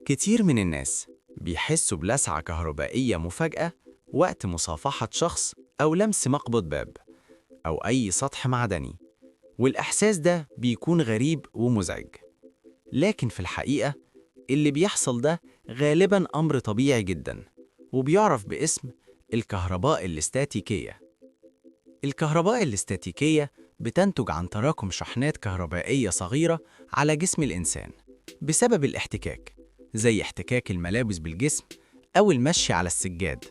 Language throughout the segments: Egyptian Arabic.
كتير من الناس بيحسوا بلسعة كهربائية مفاجأة وقت مصافحة شخص أو لمس مقبض باب أو أي سطح معدني، والإحساس ده بيكون غريب ومزعج. لكن في الحقيقة اللي بيحصل ده غالباً أمر طبيعي جداً، وبيعرف باسم الكهرباء الاستاتيكية. الكهرباء الاستاتيكية بتنتج عن تراكم شحنات كهربائية صغيرة على جسم الإنسان بسبب الاحتكاك، زي احتكاك الملابس بالجسم أو المشي على السجاد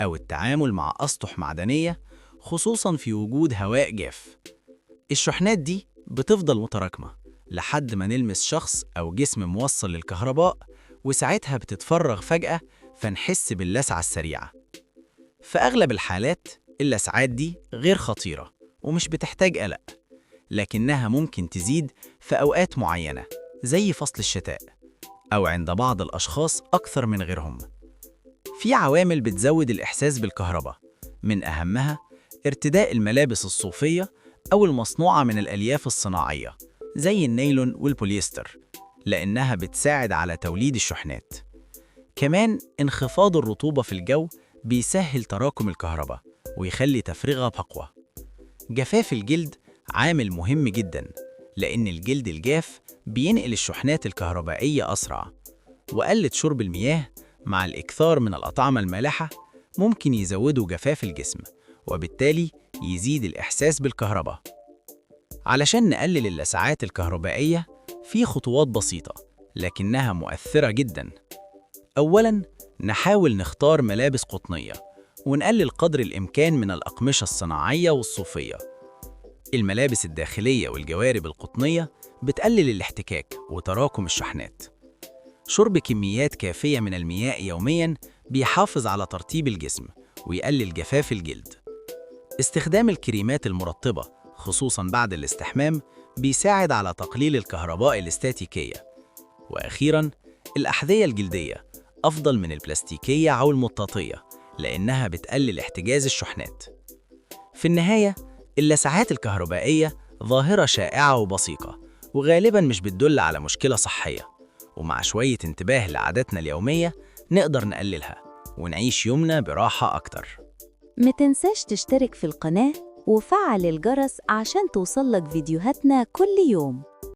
أو التعامل مع أسطح معدنية، خصوصاً في وجود هواء جاف. الشحنات دي بتفضل متراكمة لحد ما نلمس شخص أو جسم موصل للكهرباء، وساعتها بتتفرغ فجأة فنحس باللسعة السريعة. في أغلب الحالات اللسعات دي غير خطيرة ومش بتحتاج قلق، لكنها ممكن تزيد في أوقات معينة زي فصل الشتاء أو عند بعض الأشخاص أكثر من غيرهم. في عوامل بتزود الإحساس بالكهرباء، من أهمها ارتداء الملابس الصوفية أو المصنوعة من الألياف الصناعية زي النايلون والبوليستر، لأنها بتساعد على توليد الشحنات. كمان انخفاض الرطوبة في الجو بيسهل تراكم الكهرباء ويخلي تفريغها أقوى. جفاف الجلد عامل مهم جداً، لأن الجلد الجاف بينقل الشحنات الكهربائية أسرع، وقلة شرب المياه مع الإكثار من الأطعمة المالحة ممكن يزودوا جفاف الجسم، وبالتالي يزيد الإحساس بالكهرباء. علشان نقلل اللسعات الكهربائية في خطوات بسيطة لكنها مؤثرة جداً. أولاً، نحاول نختار ملابس قطنية ونقلل قدر الإمكان من الأقمشة الصناعية والصوفية. الملابس الداخلية والجوارب القطنية بتقلل الاحتكاك وتراكم الشحنات. شرب كميات كافية من المياه يومياً بيحافظ على ترطيب الجسم ويقلل جفاف الجلد. استخدام الكريمات المرطبة خصوصاً بعد الاستحمام بيساعد على تقليل الكهرباء الاستاتيكية. وأخيراً، الأحذية الجلدية أفضل من البلاستيكية أو المطاطية لأنها بتقلل احتجاز الشحنات. في النهاية، اللسعات الكهربائية ظاهرة شائعة وبسيطة، وغالباً مش بتدل على مشكلة صحية، ومع شوية انتباه لعاداتنا اليومية نقدر نقللها ونعيش يومنا براحة أكتر. متنساش تشترك في القناة وفعل الجرس عشان توصلك فيديوهاتنا كل يوم.